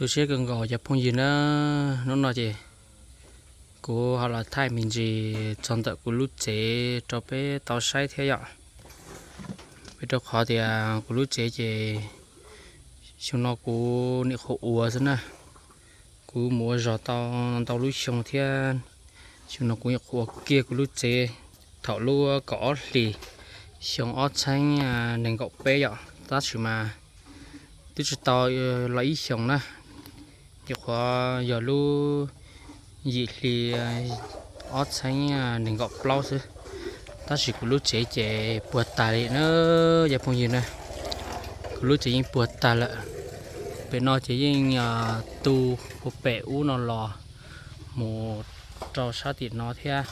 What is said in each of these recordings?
Tu siab kawg nkaus cov phooj ywg na, hnub no ces kuv ho los thaij me ntsis txog ntawm kuv lub tsev rau peb tau saib thiab yom. Vim rau qhov tias kuv lub tsev ces xyoo no kuv nyuam qhuav ua xwb na, kuv mus ua zog tau ntau lub xyoo thiab. Xyoo no kuv nyuam qhuav ua kiag kuv lub tsev thaum lub kaum ob hlis xyoo ob txhiab nees nkaum peb yom, tab sis mas twb tsis tau los ib xyoos na, nyuam qhuav yog lub yim hli ob txhiab nees nkaum plaub xwb. Tab sis kuv lub tsev ces puag tas li na cov phooj ywg na, kuv lub tsev yeej puag tas lawm. Pem no ces yeej tu puag pem ub no los mus rau sab tim no thiab,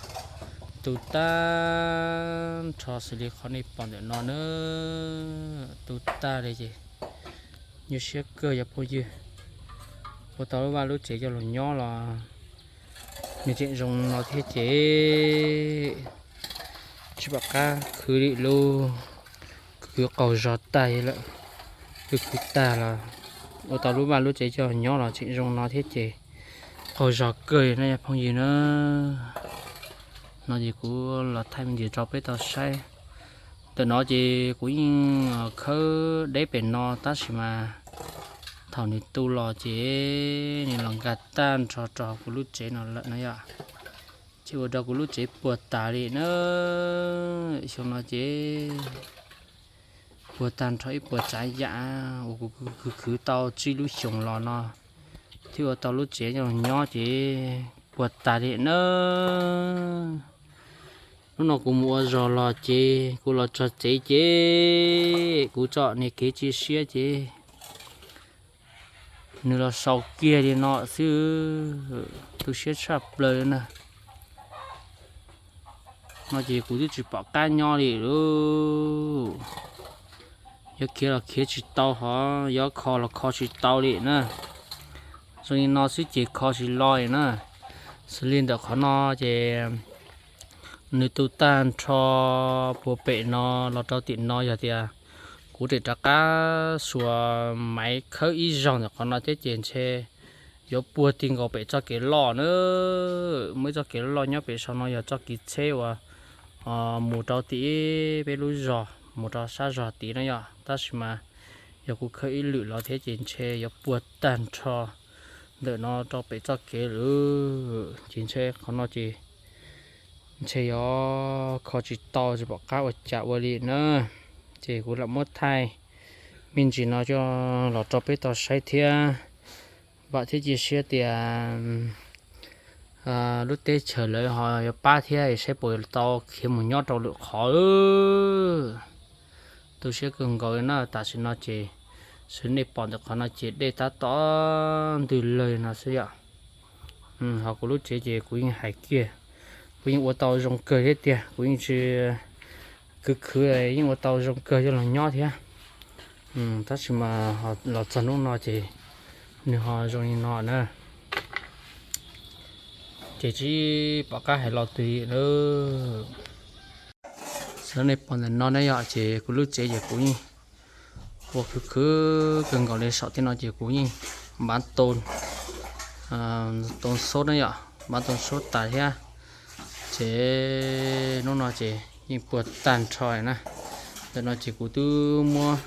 tu tag nrho xws li qhov nej pom ntawm no na, tu tag li ces nyuaj siab kawg cov phooj ywg. Ua tau lub vaj lub tsev coj los nyob los nws tseem zoo no thiab ces tsis pom qab khwv li lauj, khwv qaug zog tag lawm. Khwv khwv tag los ua tau lub vaj lub tsev coj los nyob los tseem zoo no thiab ces qaug zog kawg na cov phooj ywg na. No ces kuv los thaij me ntsis rau peb tau saib. Ntawm no ces kuv yeej khawb deb pem no tab sis mas thaum nws tu los ces nws los nkag tag nrho rau kuv lub tsev no lawm na yom. Ces ua rau kuv lub tsev puag tas li na. Xyoo no ces puag tag nrho ib puas tsav yam uas kuv khwv khwv tau tsib lub xyoos los no thiab ua tau lub tsev nyob ces puag tas li na. Hnub no kuv mus ua zog los ces kuv los txog tsev ces kuv tso niag kev cia siab ces nws los sau kiag li no xwb, tu siab tshaj plaws na. No ces kuv twb tsis pom qab nyob li lauj. Yuav khiav los khiav tsis tau hos yuav kho los kho tsis tau li na. Zoo li no xwb ces kho tsis los li na. Xws li ntawm qhov no ces nws tu tag nrho puag pem no los rau tim no yog tias kuv tseem rov qab xuas maiv khawb ib zaug ntawm qhov no thiab ces ntshe yuav puag ti nkaus pem txoj kev loj na. Muaj ib txoj kev loj nyob pem saum no yog txoj kev tsheb uas mus rau tim peb lub zos mus rau sab zog tid na yom, tab sis mas yog kuv khawb ib lwm los thiab ces ntshe yuav puag tag nrho ntawm no rau pem txoj kev lawm ces ntshe qhov no ces ntshe yuav kho tsis tau tsis pom qab ua cas ua li na. Ces kuv lam muab thaij me ntsis no coj los rau peb tau saib thiab. Vam thiab cia siab tias lub teb chaws lawv ho yuav pab thiab saib puas tau khiav mus nyob rau lwm qhov. Tu siab kawg nkaus li na, tam sim no ces xws nej pom ntawm qhov no ces dej tab tom ntws lawg no xwb yom. Ho kuv lub tsev ces kuv yeej hais kiag, kuv yeej ua tau zoo kawg thiab tiag, kuv yeej tsis khwv khwv, yeej ua tau zoo kawg coj los nyob thiab. Tab sis mas los txog hnub no ces nws ho zoo li no na, ces tsis pom qab hais lo twg li lawm. Xws nej pom ntawm no ne yom, ces kuv lub tsev ces kuv yeej ua khwv khwv kawg nkaus li, saum tej no ces kuv yeej npav tau tau xub na yom, npav tau xub tas thiab. Ces hnub no ces yeej puag tag nrho na. Ntawm no ces kuv twb muab,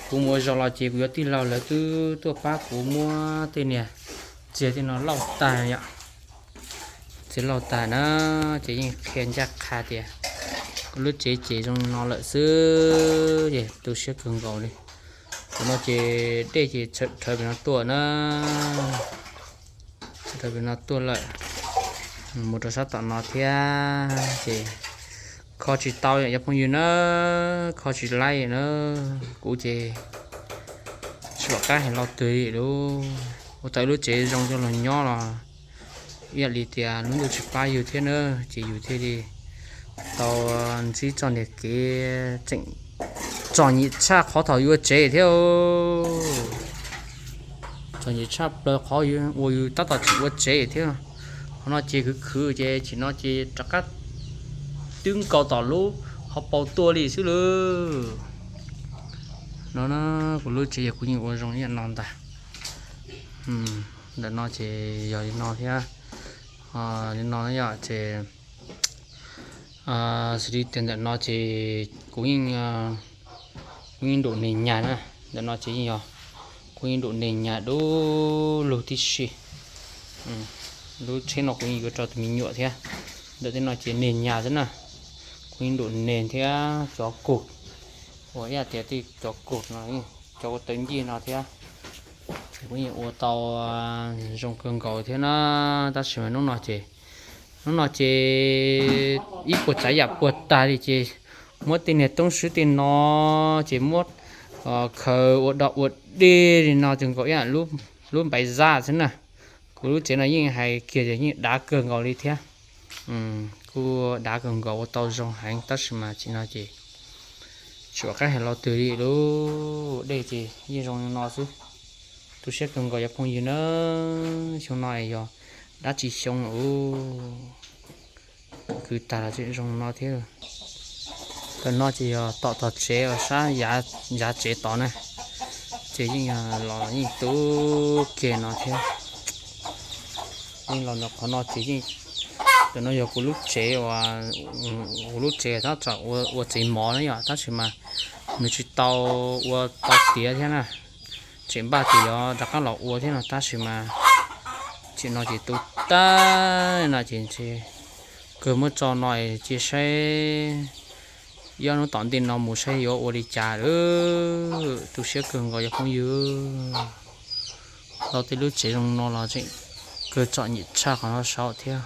kuv mus ua zog los ces kuv yuav tij laug lawv twb tuaj pab kuv muab tej niag txiag tej no lauj tag yom. Txiag lauj tag na, ces yeej qhia ncaj qha tias kuv lub tsev ces zoo no lawm xwb, ces tu siab kawg nkaus li. Qhov no ces dej ces txhawm dhawv pem no tuaj na, txhawm dhawv pem no tuaj lawm, mus rau sab tom no thiab ces kho tsis tau yom cov phooj ywg na, kho tsis laib na. Kuv ces tsis pom qab hais lo twg li lauj. Ua tau ib lub tsev zoo coj los nyob los ib yam li tias lub ntuj tsis pab yus thiab na, ces yus thiaj li tau ntsib txoj niag kev tseem txom nyem tshaj qhov thaum yus ua tsev thiab. Txom nyem tshaj plaws qhov uas yus tab tom tseem ua tsev thiab. Qhov no ces khwv khwv ces chim no ces rov qab twb nkaus tom lub hauv paus tuaj li xwb lauj. No na, kuv lub tsev yog kuv yeej ua zoo ib yam no ntag. Ntawm no ces yog li no thiab, li no yom ces xws li tias ntawm no ces kuv yeej, kuv yeej nraum neg nyag na. Ntawm no ces yeej yog kuv yeej nraum neg nyag dub lug tib si. Lub tsheb no kuv yeej yuav rau tus me nyuam thiab. Ntawm tej no ces neg nyag xwb na. Kuv yeej nraum neg thiab cov kaus, uas ib yam tias tej cov kaus no, cov ua taw ncig no thiab. Ces kuv yeej ua tau zoo kawg nkaus thiab na. Tab sis mas hnub no ces, hnub no ces ib puas tsav yam puas tag li ces muab tej niag toob swb tej no ces muab khaws ua dog ua dig li no kawg nkaus ib yam lub npaiv zaj xwb na. Kuv lub tsev no yeej hais kiag tias yeej dav kawg nkaus li thiab. Kuj dav kawg nkaus ua tau zoo heev tab sis mas tsim no ces tsis pom qab hais lo twg li. Lub dej ces yeej zoo li no xwb. Tu siab kawg nkaus cov phooj ywg na. Xyoo no yog dab tsi xyoo ub, kwv tag los tseem zoo no thiab. Tam no ces yog tom tog tsev uas sab yav tsev tod na, ces yeej los yeej tu kiag no thiab. Yeej los ntawm qhov no ces yeej, tam no yog kuv lub tsev uas, kuv lub tsev tab tom ua tsev mov na yom, tab sis mas nws tsis tau ua tau tiav thiab na. Tseem npaj tias yuav rov qab los ua thiab no tab sis mas tsim no ces tu tag no ces ntshe kawg muab tso no cia saib ib ob hnub tom ntej no mus saib yuav ua li cas lawm. Tu siab kawg nkaus cov phooj ywg. Tau tej lub tsev zoo no los tseem kawg txom nyem tshaj qhov no saud thiab.